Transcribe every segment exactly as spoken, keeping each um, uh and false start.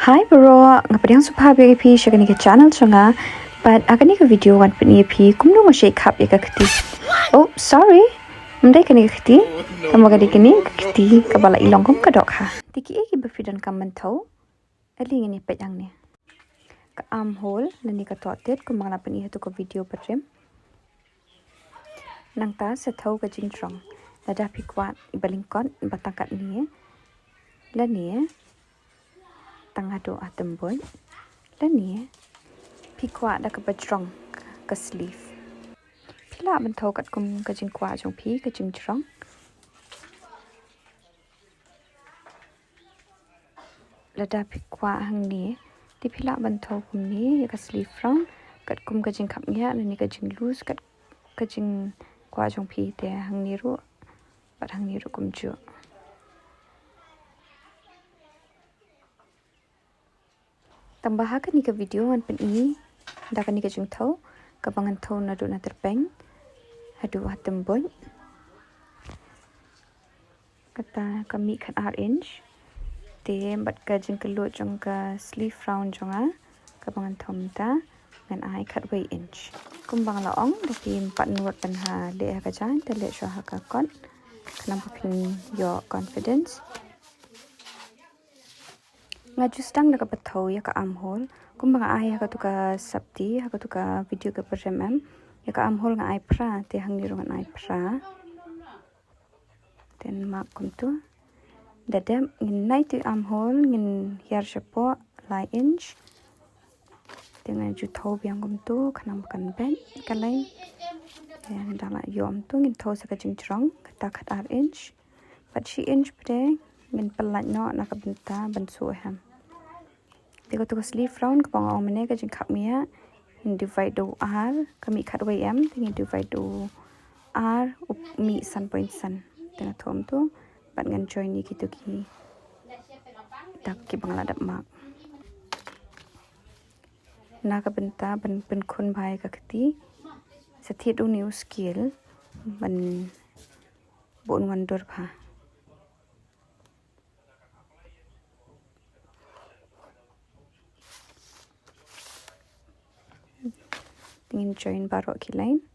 Hi bro, nga pdiang sngewbha ïa phi sha kane ka channel jong nga. Bad ha kane ka video ngan pyni ïa phi kumno nga shait khap ïa ka kti. Oh, sorry. Ym dei kane ka kti. Tangba ka dei kane ka kti kaba la i long kum ka dohkha. Te kiei kiba phi donkam ban thew, ale ngin ïa peit hangne. Ka armhole lane ka tohtit kumba nga la pyni ha tu ka video ba rim. Nangta sa thew ka jingjrong. Lada phi kwah iba lyngkot, iba tang katne, lane tang haduh ha tymbuid, lane phi kwah da kaba jrong ka sleeve. Phi lah ban thew katkum ka jingkwah jong phi ka jingjrong. Lada phi kwah hangne, te phi lah ban thew kumne ïa ka sleeve round katkum ka jingkhap ngiah lane ka jingloose kat ka jingkwah jong phi. Te hangne ruh bad hangne ruh kumjuh. Tangba ha kane ka video ngan pyni da kane ka jingthew kaba ngan thew naduh na tyrpeng haduh ha tymbuid. Kata ka mih khatar inch. Te bad ka jingkylluid jong ka sleeve round jong nga kaba ngan thew mynta, ngan ai khatwei inch. Kumba nga la ong, da phim pat nud ban ha leh ha ka jaiñ, te leh shuwa ha ka kot, khnang ba phin ïoh confidence. Nga ju sdang da kaba thew ïa ka armhole. Kumba nga ai ha katu ka sopti, ha katu ka video kaba rim em, ïa ka armhole nga ai phra, te hangne ruh ngan ai phra. Te mark kumtu. Da dep ngin nai tu armhole, ngin hiar shapoh lai inch. Te nga ju thew biang kumtu khnang ba kan beit ka line. Te da la ïoh kumtu, ngin thew sa ka jingjrong kata khatar inch. Bad shi inch pat ngin pyllait noh na ka bynta ban suh hem. Te katu ka sleeve round kaba nga ong mynne, ka jingkhap ngiah, ngin divide da u ar, ka mih khatwei em, te ngin divide da u ar, u mih san point san. Te nga thew kumtu bad ngan join ïa kitu ki dak kiba nga la dep mark. Na ka bynta ban pynkhun bha ïa ka kti, sa thied une u scale ban bun wan dur bha. Te ngin join baroh ki line.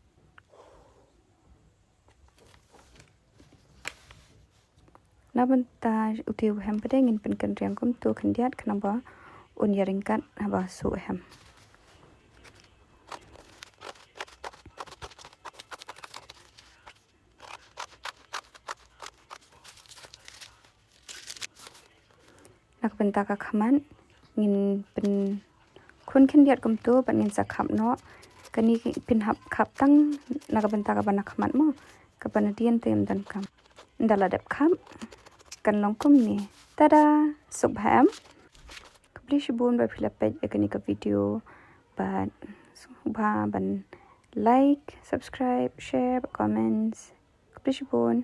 Na bynta utu u hem pat ngin pynkynriang kumtu khyndiat khnang ba un ïaryngkat haba suh hem. Na ka bynta ka khmat ngin pynkhun khyndiat kumtu bad ngin sa khap noh. Kane phin hap khap tang na ka bynta kaba na khmat mo, kaba na dien te ym donkam. Ynda la dep khap kan long kumne. Tada, suk bha em. Khublei shibun ba phi la peit ïa kane ka video bad sngewbha ban like, subscribe, share, comments. Khublei shibun.